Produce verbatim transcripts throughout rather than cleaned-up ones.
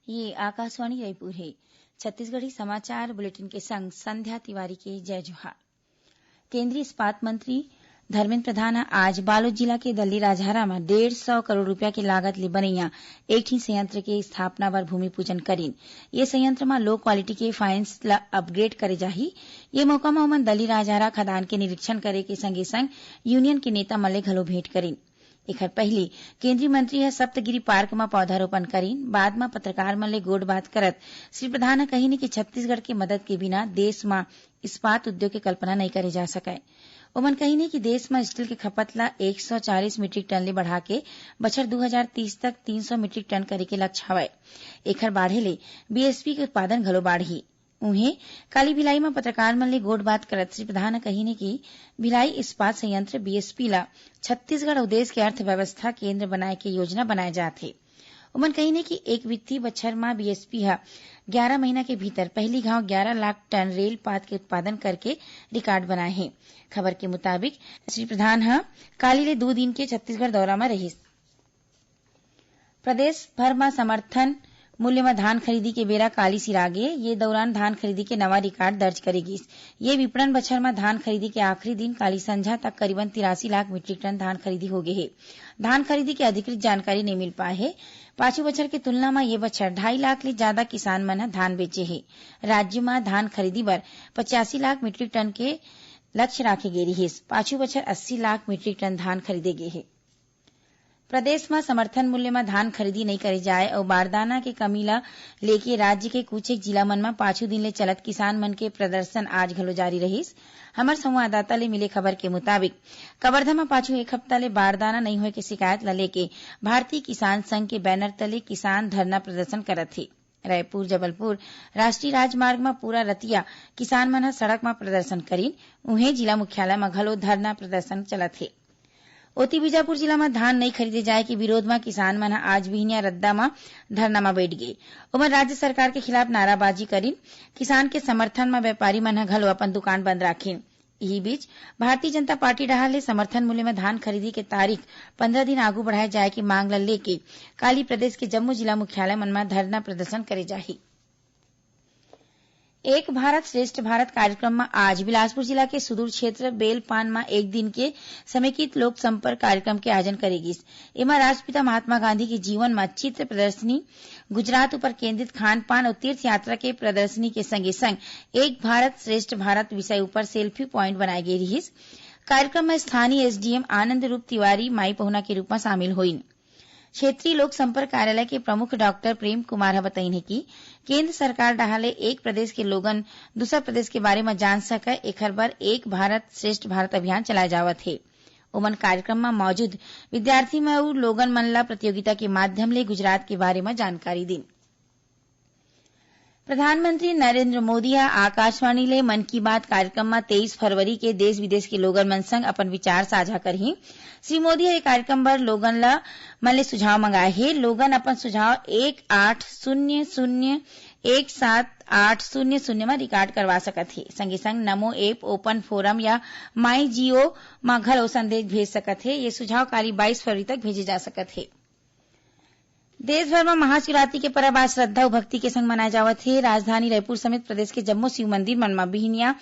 ये आकाशवाणी रायपुर हे। छत्तीसगढ़ी समाचार बुलेटिन के संग संध्या तिवारी के जय जोहार। केंद्रीय इस्पात मंत्री धर्मेंद्र प्रधान ह आज बालोद जिला के दल्लीराजहरा म डेढ़ सौ करोड़ रूपिया के लागत ले बनइया एक ठिन संयंत्र के स्थापना बर भूमि पूजन करिन। ये संयंत्र म लो क्वालिटी के फाइंस ल अपग्रेड करे जाही। ये मौका म ओमन दल्लीराजहरा खदान के निरीक्षण करे के संगे संग यूनियन के नेता मन ले घलो भेंट करिन। एखर पहिली केंद्रीय मंत्री ह सप्तगिरी पार्क म पौधारोपण करिन। बाद म पत्रकार मन ले गोठबात करत श्री प्रधान ह कहिन कि छत्तीसगढ़ के मदद के बिना देश म इस्पात उद्योग के कल्पना नइ करे जा सकय। ओमन कहिन कि देश म स्टील के खपत ल एक सौ चालीस मीट्रिक टन ले बढ़ा के बछर दू हजार तीस तक तीन सौ मीट्रिक टन करे के लक्ष्य हवय। एखर बाढ़े ले बीएसपी के उत्पादन घलो बाढ़ही। उहें, काली भिलाई म पत्रकार मन ले गोठबात करत श्री प्रधान ह कहिन कि भिलाई इस्पात संयंत्र बीएसपी ल छत्तीसगढ़ अउ देश के अर्थव्यवस्था केंद्र बनाए के योजना बनाए जात हे। ओमन कहिन कि एक वित्तीय बछर म बीएसपी ह ग्यारा महीना के भीतर पहिली घांव ग्यारा लाख टन रेल पात के उत्पादन करके रिकॉर्ड बनाए हे। खबर के मुताबिक, श्री प्रधान ह काली ले दू दिन के छत्तीसगढ़ दौरा म रहिस। प्रदेश भर म समर्थन मूल्य म धान खरीदी के बेरा काली सिरागे। ये दौरान धान खरीदी के नवा रिकॉर्ड दर्ज करे गिस। ये विपणन बछर म धान खरीदी के आखिरी दिन काली संझा तक करीबन तिरासी लाख मीट्रिक टन धान खरीदी हो गे हे। धान खरीदी के अधिकृत जानकारी नइ मिल पाए हे। पाछू बछर के तुलना म ये बछर ढाई लाख ले जादा किसान मन ह धान बेचे हे। राज्य म धान खरीदी बर पचासी लाख मीट्रिक टन के लक्ष्य राखे गे रिहिस। पाछू बछर अस्सी लाख मीट्रिक टन धान खरीदे गे हे। प्रदेश म समर्थन मूल्य म धान खरीदी नइ करे जाए अउ बारदाना के कमी ल लेके राज्य के कुछ एक जिला मन म पाछू दिन ले चलत किसान मन के प्रदर्शन आज घलो जारी रहिस। हमर संवाददाता ले मिले खबर के मुताबिक, कवर्धा म पाछू एक हफ्ता ले बारदाना नइ होए के शिकायत ल लेके भारतीय किसान संघ के बैनर तले किसान धरना प्रदर्शन करत हे। रायपुर जबलपुर राष्ट्रीय राजमार्ग म पूरा रतिया किसान मन ह सड़क म प्रदर्शन करिन। उहें, जिला मुख्यालय म घलो धरना प्रदर्शन चलत हे। ओती, बीजापुर जिला म धान नइ खरीदे जाए के विरोध म किसान मन ह आज बिहनिया रद्दा म धरना म बइठ गे। ओमन राज्य सरकार के खिलाफ नाराबाजी करिन। किसान के समर्थन म व्यापारी मन ह घलो अपन दुकान बंद राखिन। इही बीच, भारतीय जनता पार्टी डहार ले समर्थन मूल्य म धान खरीदी के तारीख पंद्रह दिन आगू बढ़ाए जाए के मांग ल लेके काली प्रदेश के जम्मो जिला मुख्यालय मन म धरना प्रदर्शन करे जाही। एक भारत श्रेष्ठ भारत कार्यक्रम म आज बिलासपुर जिला के सुदूर क्षेत्र बेलपान म एक दिन के समेकित लोक संपर्क कार्यक्रम के आयोजन करे गिस। एमा राष्ट्रपिता महात्मा गांधी के जीवन म चित्र प्रदर्शनी, गुजरात ऊपर केंद्रित खान पान अउ तीर्थ यात्रा के प्रदर्शनी के संगे संग एक भारत श्रेष्ठ भारत विषय ऊपर सेल्फी प्वाइंट बनाए गे रिहिस। कार्यक्रम म स्थानीय एसडीएम आनंद रूप तिवारी माई पहुना के रूप म शामिल होइन। क्षेत्रीय लोक संपर्क कार्यालय के प्रमुख डॉक्टर प्रेम कुमार ह बतईन हे कि केंद्र सरकार डहार ले एक प्रदेश के लोगन दूसर प्रदेश के बारे म जान सकय, एखर बर एक भारत श्रेष्ठ भारत अभियान चलाए जावत हे। ओमन कार्यक्रम म मौजूद विद्यार्थी म अउ लोगन मन ल प्रतियोगिता के माध्यम ले गुजरात के बारे म जानकारी दीन। प्रधानमंत्री नरेंद्र मोदी ह आकाशवाणी ले मन की बात कार्यक्रम म तेईस फरवरी के देश विदेश के लोगन मन संग अपन विचार साझा करही। श्री मोदी ह ए कार्यक्रम बर लोगन ल मन ले सुझाव मंगाए हे। लोगन अपन सुझाव एक आठ शून्य शून्य एक सात आठ शून्य शून्य म रिकॉर्ड करवा सकत हे। संगे संग नमो ऐप, ओपन फोरम या माई जीओ म घलो संदेश भेज सकत हे। ये सुझाव काली बाईस फरवरी तक भेजे जा सकत हे। देश भर म महाशिवरात्रि के परब आज श्रद्धा अउ भक्ति के संग मनाए जावत हे। राजधानी रायपुर समेत प्रदेश के जम्मो शिव मंदिर मन म बिहनिया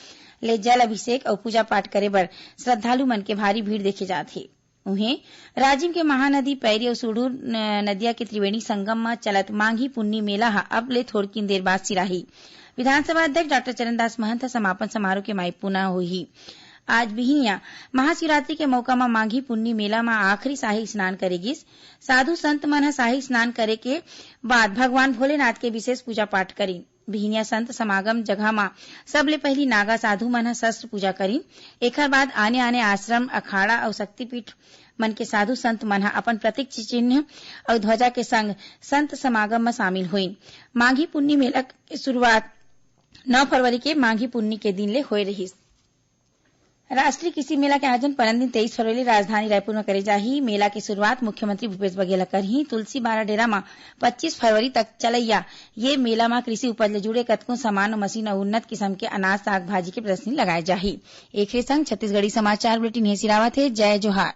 ले जल अभिषेक अउ पूजा पाठ करे बर श्रद्धालु मन के भारी भीड़ देखे जात हे। उहें, राजिम के महानदी पैरी अउ सुढ़ू न-, नदिया के त्रिवेणी संगम म चलत मांघी पुन्नी मेला ह अब ले थोरकिन देर बाद सिराही। विधानसभा अध्यक्ष डॉक्टर चरणदास महंत ह समापन समारोह के माईपुना होही। आज बिहिनिया महाशिवरात्रि के मौका म मांघी पुन्नी मेला म आखिरी शाही स्नान करे गिस। साधु संत मन ह शाही स्नान करे के बाद भगवान भोलेनाथ के विशेष पूजा पाठ करिन। बिहिनिया संत समागम जगह म सबले पहिली नागा साधु मन ह शस्त्र पूजा करिन। एखर बाद आने-आने आश्रम, अखाड़ा अउ शक्तिपीठ मन के साधु संत मन ह अपन प्रतीक चिन्ह अउ ध्वजा के संग संत समागम म शामिल होइन। माघी पुन्नी मेला के शुरुआत नौ फरवरी के माघी पुन्नी के दिन ले होए रहिस। राष्ट्रीय कृषि मेला के आयोजन पंद्रह दिन तेईस फरवरी ले राजधानी रायपुर म करे जाही। मेला के शुरुआत मुख्यमंत्री भूपेश बघेल ह करही। तुलसी बारा डेरा म पच्चीस फरवरी तक चलइया ये मेला म कृषि उपज ले जुड़े कतको सामान, मशीन अउ उन्नत किसम के अनाज, साग भाजी के प्रदर्शनी लगाए जाही। एखरे संग छत्तीसगढ़ी समाचार बुलेटिन हे सिरावत हे। जय जोहार।